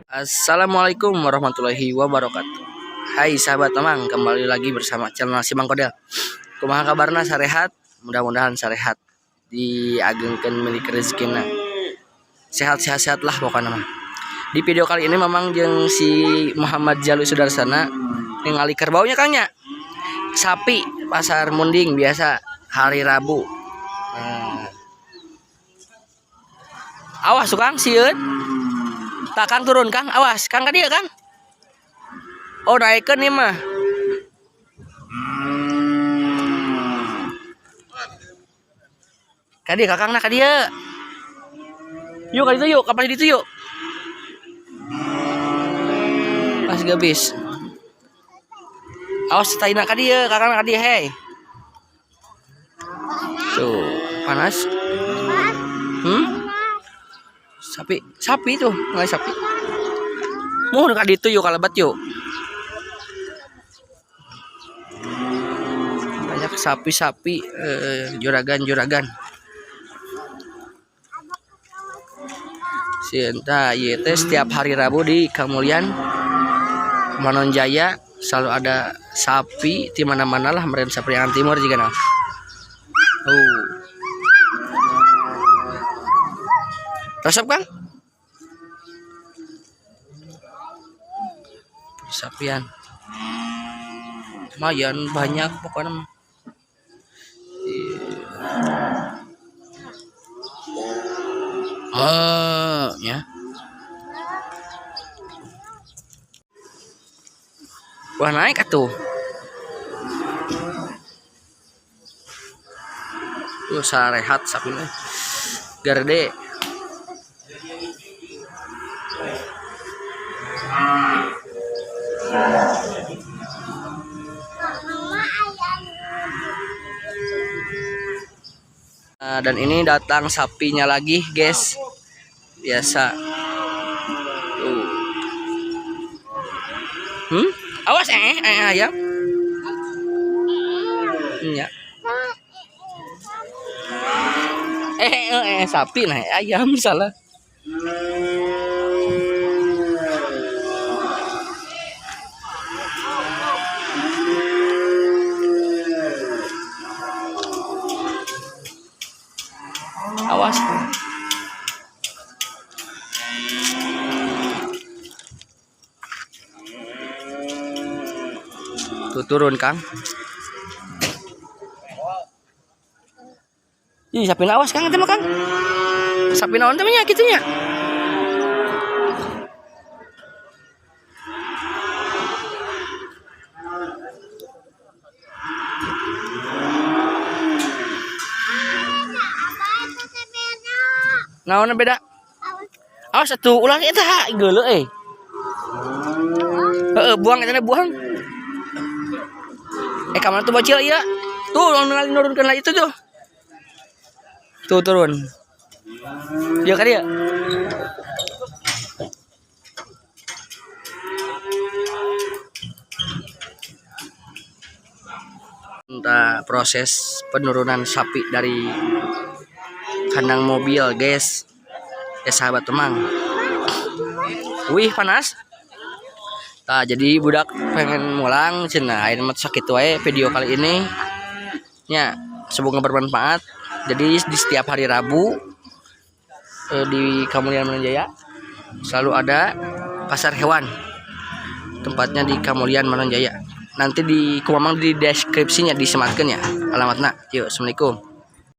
Assalamualaikum warahmatullahi wabarakatuh. Hai sahabat Mamang, kembali lagi bersama channel Si Mang Kodel. Kumaha kabarna, sarehat? Mudah-mudahan sarehat. Diagengkeun milik rezekina. Sehat-sehat sehat lah pokoknya mah. Di video kali ini Mamang jeung si Muhammad Jalu Sudarsana ningali kerbaunya, Kang, nya. Sapi Pasar Munding biasa hari Rabu. Nah. Awas tuh, Kang, sieun. Tah, Kang, turun, Kang, awas. Kang, ka dieu, Kang. Oh, naikkeun nih mah. Ka dieu Kakang, nah, ka dieu. Yuk ka ditu yuk, kapan ditu yuk. Pas gabis. Awas taina ka dieu, Kakang ka dieu, hei. Tuh, panas. Sapi, sapi tuh, nggak sapi. Mau ka ditu yuk, kalebat yuk. Banyak sapi-sapi, juragan-juragan. Sinta, ieu teh setiap hari Rabu di Kamulian Manonjaya selalu ada sapi di mana-mana lah, meren Sapriangan Timur juga nah. Oh. Resep, Kang? Persapian. Lumayan banyak pokoknya mah. Oh, ya. Wah, naik atuh. Tuh sarehat sapina. Garde. Nah, dan ini datang sapinya lagi, guys. Biasa. Tuh. Awas ayam. Iya. Sapi nah ayam salah. Awas. Tuh turun, Kang. Ih, sapi awas, Kang, itu mah, Kang. Sapi naon teh nya kitu nya? Naon beda? Awas atuh, ulah eta geuleuh eh. Heeh, buang eta, buang. Eh, ka mana tuh bocil ieu? Tuh, nurunkeun lagi itu tuh. Tuh turun. Dia ka dia. Entah proses penurunan sapi dari kandang mobil, guys. Ya, sahabat Temang. Wih, panas. Nah, jadi budak pengen mulang cenah, ayeuna mah sakit wae video kali ini. Nya, semoga bermanfaat. Jadi di setiap hari Rabu di Kamulian Manonjaya selalu ada pasar hewan. Tempatnya di Kamulian Manonjaya. Nanti di ku Mamang di deskripsinya disematkan ya alamatnya. Yuk, assalamualaikum.